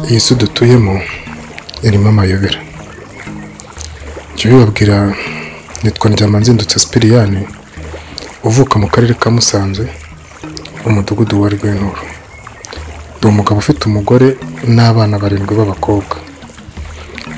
Iyi si dutuyemo irimo amayobera. Jya ubibabwira, nitwa Ndyamanzindutse Sipiriyani, uvuka mu karere ka Musanze, umudugudu wa Rwenturo. Ndi umugabo ufite umugore n'abana barindwi b'abakobwa,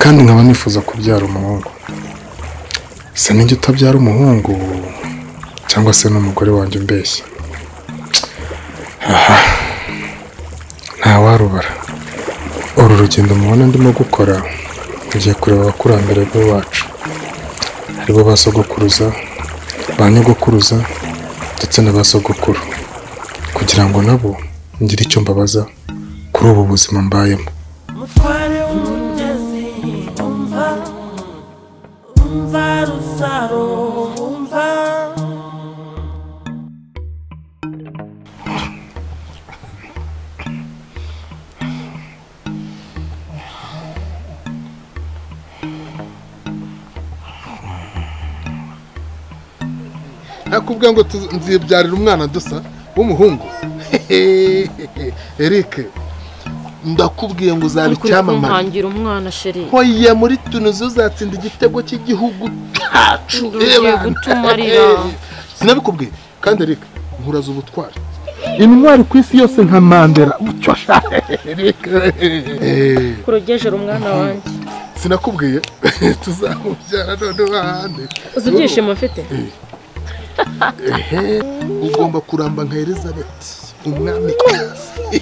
kandi nkaba nifuza kubyara umuhungu. Se ninjye utabyara umuhungu cyangwa se n'umugore wanjye umbeshya? Aha, ntawarubara. Uru rugendo mubona ndimo gukora, ngiye kureba abakurambere b'iwacu, aribo ba sogokuruza, ba nyogokuruza ndetse na ba sogokuru, kugira ngo nabo ngire icyo mbabaza kuri ubu buzima mbayemo. Nakubwiye ngo nzibyarira umwana dusa w'umuhungu. Eric, ndakubwiye ngo uzaba icyamamare. Ntangira umwana sheri. Hoye muri Tunisia uzatsinda igitego cy'igihugu cyacu. Gutumarira. Sinabikubwiye kandi Eric, nkuraza ubutwari. Intwari ku isi yose nka Mandela. Eric. Kurogejera umwana wanjye. Sinakubwiye tuzamubyara none hande. Uzi ibyishimo mfite? Ugomba kuramba nka Elizabeth, umwamikazi.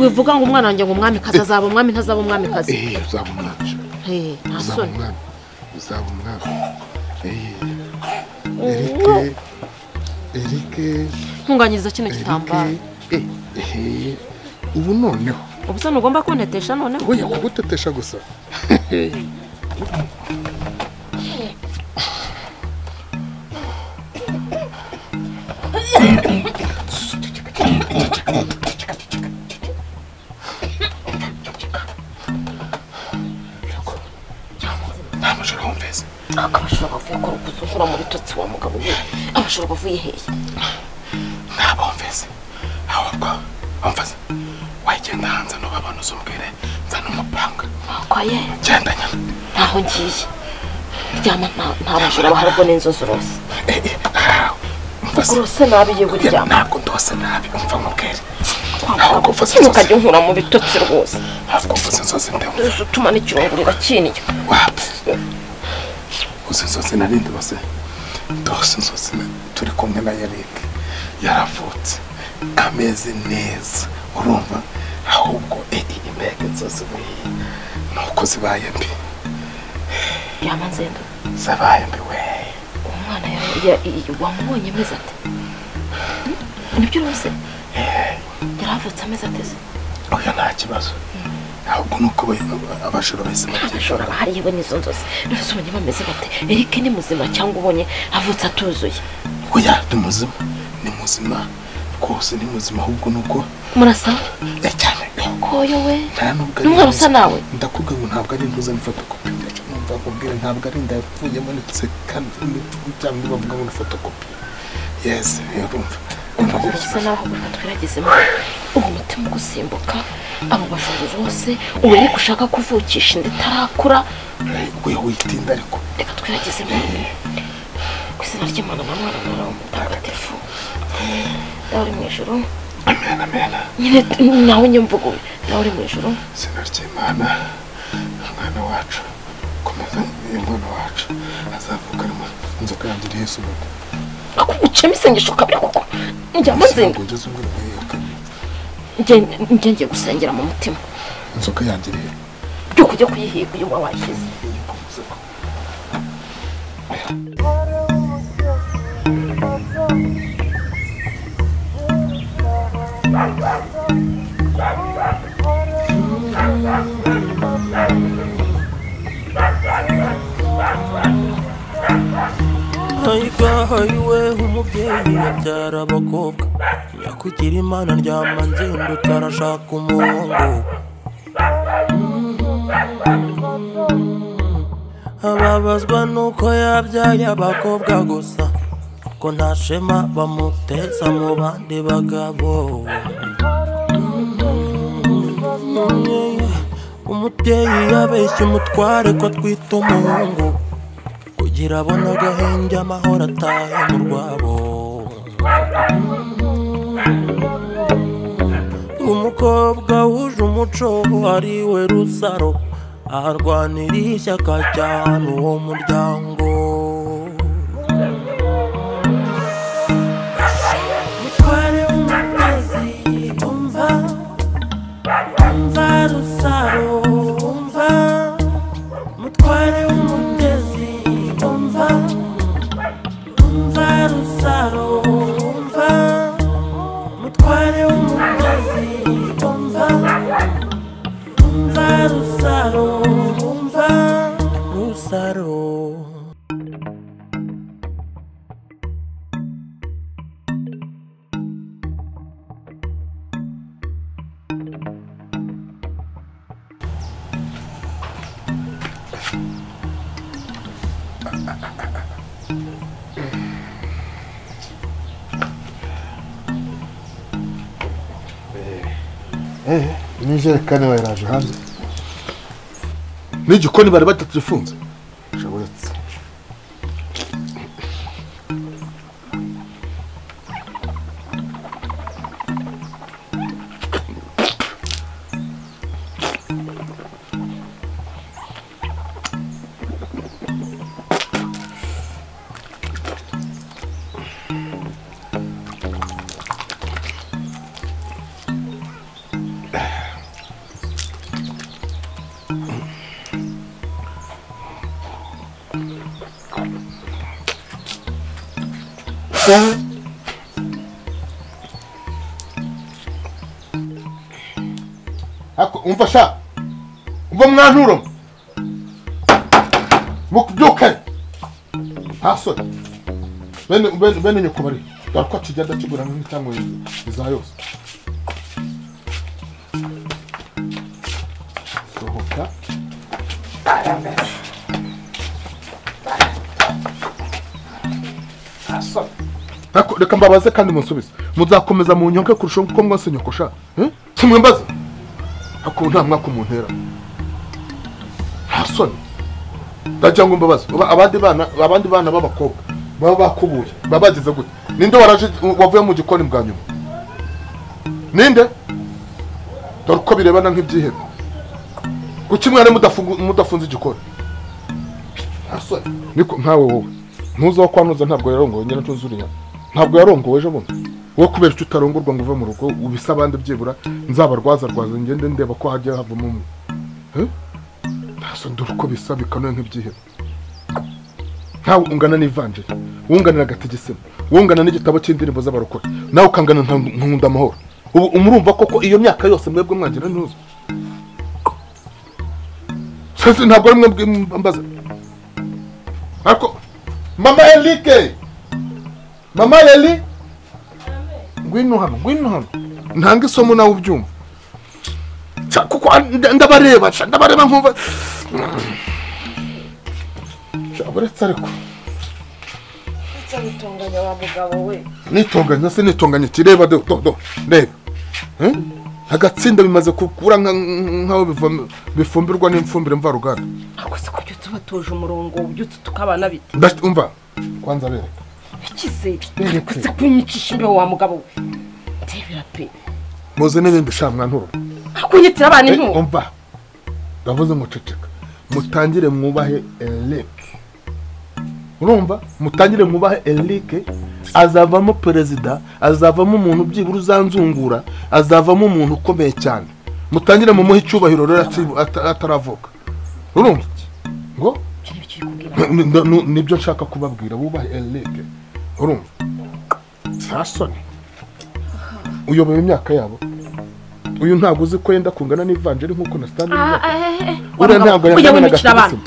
Wivuga ngo umwana wanjye ngo umwamikazi azaba umwami, ntazaba umwamikazi. Uzaba umwami. Nta soni. Uzaba umwami. Eric, ntunganyiriza kino gitambaro. Ubu noneho. Ubu se ntugomba kuntetesha noneho? Oya, kugutetesha gusa. Abashobora bavuye ko rukuzukura mu bitotsi wa mugabo we. Abashobora bavuye hehe? Ntabumvise. Ahubwo umvise. Wagenda hanze no babona uzumbwire nzana umupanga. Kwaye? Genda nyana. Ntaho ngiye. Ryama nta bajura baharwo n'inzozi rose. Urose nabi yewe ryama. Ntabwo ndose nabi, umva nkubwire. Ahubwo mvuze inzozi. Ukajya unkura mu bitotsi rwose. Ahubwo mvuze inzozi ndumva. Utuma n'ikirungurira kiniyo. Wapfa. Uzi inzozi nari ndose. Ndose inzozi turi kumwe na Eric. Yaravutse ameze neza, urumva? Ahubwo imbega inzozi we nuko zibaye mbi. Yamanzendo zabaye mbi we. Umwana wamubonye ameze ate? Nibyo rwose yaravutse ameze ate se? Oya, nta kibazo. Ahubwo nuko abajura bahise babyishora. Hariyewe n'izo nzozi none ubonye bameze bate? Eric ni muzima cyangwa ubonye avutse atuzuye? Oya, ni muzima, ni muzima rwose, ni muzima. Ahubwo nuko murasa cyane. Koyo we, n'umwana usa nawe. Ndakubwira ngo ntabwo ari intuza, ni fotokopi. Numva kubwira ntabwo ari inda yapfuyemo, ndetse kandi cyangwa bavuga ngo ni fotokopi. Yes, urumva. Usa nawe ahubwo twiragezemo uwo mutima ugusimbuka, abo bajura bose ubu ariko ushaka kuvukisha inda itarakura. We witinda ariko. Reka twiragezemo. Ku izina ry'Imana na Mwana na Roho Mutagatifu. Dawe uri mu ijuru. Amen, amen. Nyine nawe nyumvugo. Dawe uri mu ijuru. Izina ry'Imana, umwana wacu, komeza umwana wacu azavuka arimo inzoka yanjye iri Yesu ubu. Akugucemo isengesho kabiri koko. Njyamo nzinga. Njye ngiye gusengera mu mutima. Inzoka yanjye iri he? Byo kujya kuyihiga iyo wayishyize. Ayiwe umubyeyi abyara abakobwa, nyakugira Imana Ndyamanzindutse arashaka umuhungu. Ababazwa nuko yabyaye abakobwa gusa, ko nta shema bamuteza mu bandi bagabo. Umubyeyi yabeshya umutware ko twita umuhungu kugira abone agahenge amahoro atahe mu rwabo. Umukobwa wuje umuco ari we Rusaro arwanira ishyaka cyane uwo muryango. Mutware w'umutezi umva, umva Rusaro umva, mutware w'umutezi umva, umva Rusaro umva, mutware w'umutezi umva, umva Rusaro umva, Rusaro. N'ijerekani bayiraje hanze n'igikoni bari batatufunze shaburetse. Ako umva sha, umva mwantura mukubyuke nta soni bene bene bene nyoko bari dore ko akigenda kigura nk'icyangwe iza yose sohoka. Reka mbabaze kandi munsubize, muzakomeza mu nyonke kurusha uko mwese nyokosha? Simwembaze ako nta mwaka umuntera nta soni. Ndagira ngo mbabaze abandi bana b'abakobwa baba bakubuye babagize gute? Ninde waraje wavuye mu gikoni bwa nyuma? Ninde? Dore uko birebana nk'ibyihebe. Kuki mwana mudafunze igikoni? Nta soni. Niko nkawe wowe ntuzo kwanuza ntabwo yarongoye nyina ntuzuriya. Ntabwo yarongowe ejo bundi. Wowe kubera icyo utarongorwa ngo uve mu rugo ubisa abandi byibura nzabarwaza rwaza ngende ndeba ko hajya havamo umwe. Ntaso ndore uko bisa bikanoye nk'ibyihebe. Ntawe ungana n'ivanjiri, wungana n'agategesemo, wungana n'igitabo cy'indirimbo z'abarokore, nawe ukangana nkunda amahoro. Ubu umurumva koko iyo myaka yose mwebwe mwagira ntuzo. Sese ntabwo ari mwebwe mbaza. Ariko Mama Elike, Mama Eli, ngwino hano, ngwino hano. Ntanga isomo nawe ubyumva. Kuko ndabareba, ndabareba nkumva. Uretse ariko. Nitonganya wa mugabo we. Nitonganya se nitonganya kireba do do reba. Agatsinda bimaze kukura nkaho bifumbirwa n'imfumbire mvaruganda. Ako se kubyutse batuje umurongo ubyutse tukabana bite? Ndumva kwanza bereka. Ikize bereka kunyicisha imbeho wa mugabo we. Ndebera pe. Muze n'ibindi sha mwanturo. Akunyitira abana intu. Umva. Ndavuze ngo ceceka. Mutangire mwubahe Eric. Urumva? Mutangire mwubahe Eric, azavamo perezida, azavamo umuntu byibura uzanzungura, azavamo umuntu ukomeye cyane. Mutangire mumuhe icyubahiro rero ataravuka. Urumva? Ngo nibyo nshaka kubabwira, bubahe Eric. Urumva? Sasoni. Uyobewe imyaka yabo. Uyu ntabwo uzi ko yenda kungana n'ivanjiri nkuko na Stanley. Uriya ntabwo yangana na Gatolika.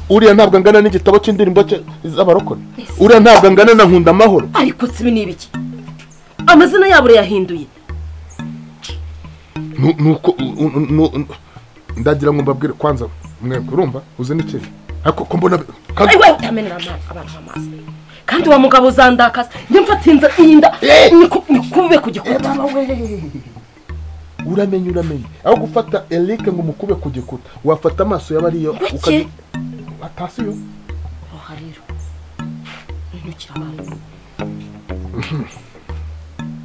Uriya ntabwo angana n'igitabo cy'indirimbo z'abarokore. Uriya ntabwo angana na Nkunda Amahoro. Ariko tsibi ni ibiki? Amazina yabo yahinduye. Nuko ndagira ngo mbabwire kwanza mwebwe urumva uzi n'ikindi. Ariko ko mbona kandi wewe utamenera abantu amazi. Kandi wa mugabo uzandakaza njye mfatinza inda nikube ku gikuta. Uramenye aho gufata Eric ngo umukube ku gikuta wafata amaso y'abariyo ukajya atasiyo rohariro ntukira abantu.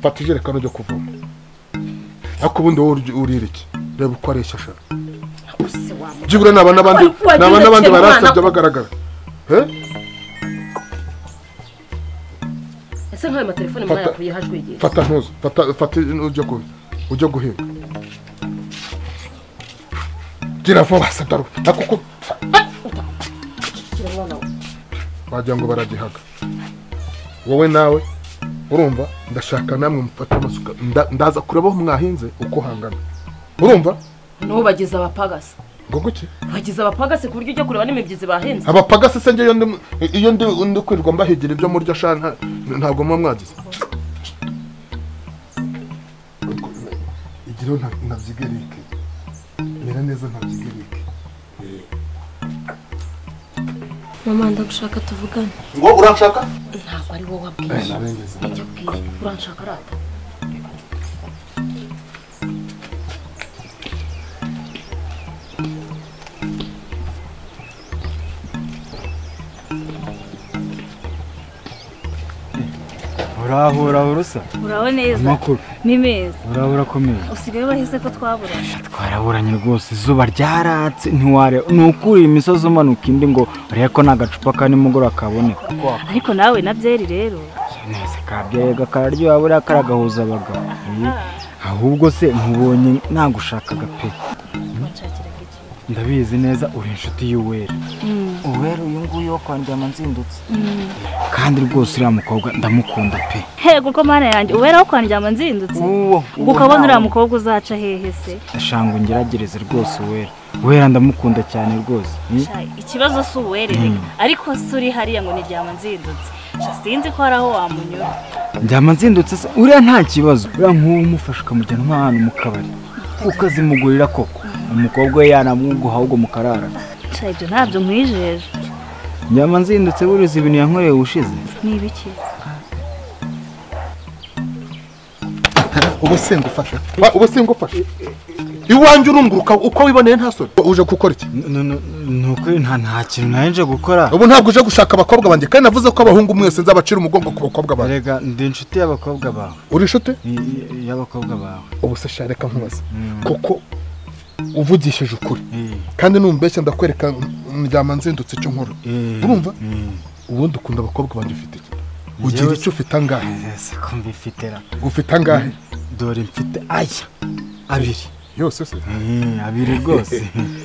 Fata ijerekani ujya kuvoma. Ariko ubundi wowe urira iki? Reba uko areshya sha. Byibura naba n'abandi barasabye bagaragara. Ese nkayo amatelefone mwayakuye hajwe igihe. Fata ntuzo, fata ujya guhinga. Gira vuba sadaru. Akuko. Wagira ngo baragihaga. Wowe nawe urumva ndashaka namwe mufata amasuka ndaza kureba aho mwahinze uko hangana. Urumva? No bagize abapagasi. Ngo guki? Bagize abapagasi ku buryo ujya kureba n'imibyizi bahinze. Abapagasi se nge iyo ndi kwirirwa mbahigira ibyo murya sha ntabwo muba mwagize. Igiro ntabyigerike. Mera neza ntabyigerike. Mama ndagushaka tuvugane. Ngo uranshaka? Ntabwo ari wowe wabwiye. Icyo abwiye uranshaka rata. Urahura urusa? Uraho neza. Amakuru. Ni meza. Urahura komeye. Usigaye bahise ko twaburanye. Twaraburanye rwose izuba ryaratse ntiware nukuri imisozi umanuka indi ngo urebe ko nagacupa ka nimugoroba kaboneka. Ariko nawe na byeri rero. Nese kabyega kararyoha buriya karagahuza abagabo. Ahubwo se nkubonye nagushakaga pe. Ndabizi neza uri inshuti y'Uwera. Uwera uyu nguyu wo kwa Ndyama nzindutse. Kandi rwose uriya mukobwa ndamukunda pe. Hego ko mana yanjye Uwera wo kwa Ndyama nzindutse. Ukabona uriya mukobwa uzaca hehe se? Ndashanga ngerageze rwose Uwera. Uwera ndamukunda cyane rwose. Ikibazo si Uwera reka ariko se uri hariya ngo ni Ndyama nzindutse. Sinzi ko hari aho wamunyura. Ndyama nzindutse se uriya nta kibazo. Uriya nk'uwo umufasha ukamujyana nk'ahantu mu kabari. Ukazimugurira koko. Umukobwa we yanamwuguha ahubwo mukarara. Ibyo ntabyo nkwijeje. Ndyama nzindutse buriza ibintu yankoreye ubushize. Ni ibiki? Ubu singufasha. Ubu singufasha. Iwanjye urunguruka uko wiboneye nta soni. Uje gukora iki? Nukuri nta kintu naje gukora. Ubu ntabwo uje gushaka abakobwa banjye kandi navuze ko abahungu mwese nzabacira umugongo ku bakobwa banjye. Rega ndi inshuti y'abakobwa bawe. Uri inshuti? Y'abakobwa bawe. Ubu se sha reka nkubaze. Koko uvugishije ukuri kandi numbeshya ndakwereka Ndyama nzindutse icyo nkora. Urumva? Ubundi ukunda abakobwa banjye ufite iki? Ugira icyo ufite angahe? Ese ko mbifite ra. Ufite angahe? Dore mfite aya abiri. Yose se? Abiri rwose.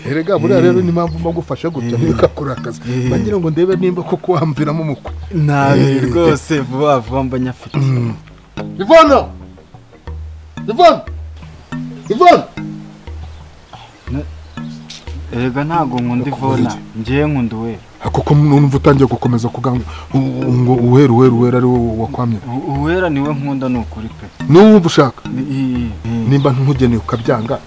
Erega buriya rero ni impamvu mbagufasha gutya ntibikakurakaza. Bagira ngo ndebe nimba koko wamviramo umukwe. Nabiri rwose vuba vuba mba nyafite. Ivona! Ivona! Ivona! Erega ntago nkunda Ivona, ngiye nkunda Uwera. Kuko numva utangiye gukomeza kuganga ngo Uwera Uwera Uwera ari wowe wakwamye. Uwera niwe nkunda ni ukuri pe. N'uwumva ushaka? Nimba ntugeneye ukabyanga.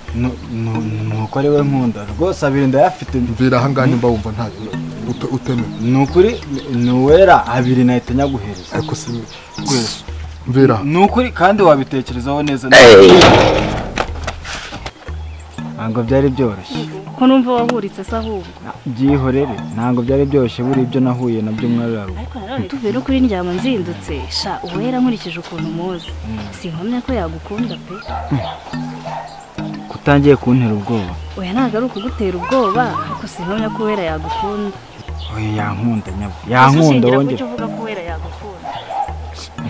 Nuko ari we nkunda rwose abiri ndayafite. Mvira aha ngaha nimba wumva nta utemewe. Ni ukuri ni Uwera abiri nahita nyaguhereza. Ariko si mvira. Ni ukuri kandi wabitekerezaho neza. Ntabwo byari byoroshye. Ko numva wahuritse se ahubwo. Byihorere ntabwo byari byoroshye buri ibyo nahuye nabyo mwararo. Ariko nanone tuvuye no kuri Ndyama nzindutse sha Uwera nkurikije ukuntu muzi. Sinkomya ko yagukunda pe. Kutangiye kuntera ubwoba. Oya ntabwo ari ukugutera ubwoba ariko sinkomya ko Uwera yagukunda. Oya yankunda nyabo. Yankunda wongera. Kuki uvuga ko Uwera yagukunda?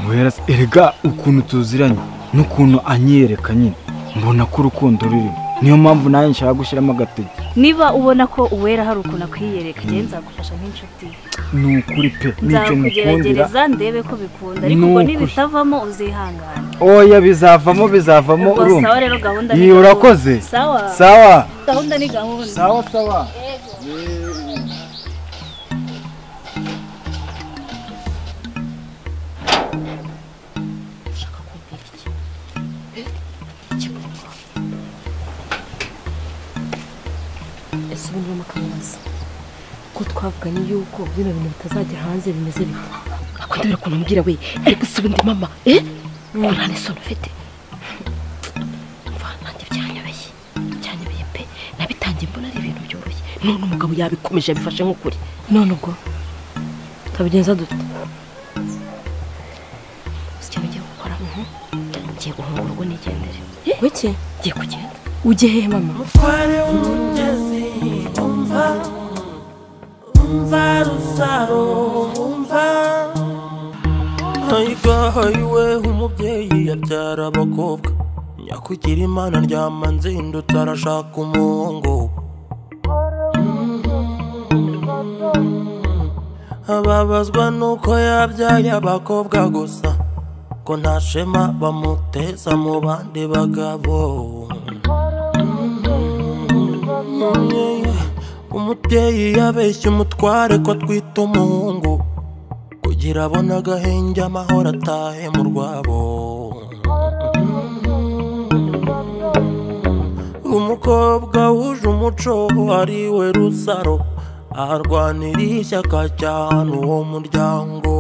Uwera erega ukuntu tuziranye n'ukuntu anyereka nyine mbona ko urukundo rurimo. Niyo mpamvu nanjye nshaka gushyiramo agatege. Niba ubona ko Uwera hari ukuntu akwiyereka njye nzagufasha nk'inshuti. Ni ukuri pe nicyo mukundira. Nzakugerageza ndebe ko bikunda ariko ubwo nibitavamo uzihangana. Oya bizavamo bizavamo urumva. Sawa rero gahunda ni gahunda. Urakoze. Sawa. Sawa. Gahunda ni gahunda. Sawa sawa. Ko twavuganye yuko bino bintu bitazajya hanze bimeze bite? Akundira kumbwira we ariko se ubundi mama nta n'isoni ufite. Mva nanjye None umugabo yabikomeje abifashe nk'ukuri. None ubwo tabigenza dute? Uzi ugiye gukora? Ngiye guhunga urugo nigendere. Wiki? Ngiye kugenda. Ujye hehe mama? Mutware w'umugezi umva umva Rusaro umva ayigahayiwe umubyeyi yabyara abakobwa nyakugira Imana ndyama nzindutse arashaka umuhungu. Ababazwa nuko yabyaye abakobwa gusa ko nta shema bamuteza mu bandi bagabo. Umubyeyi yabeshye umutware ko atwita umuhungu kugira abone agahenge amahoro atahe mu rwabo. Umukobwa wuje umuco ari we Rusaro arwanira ishyaka cyane uwo muryango.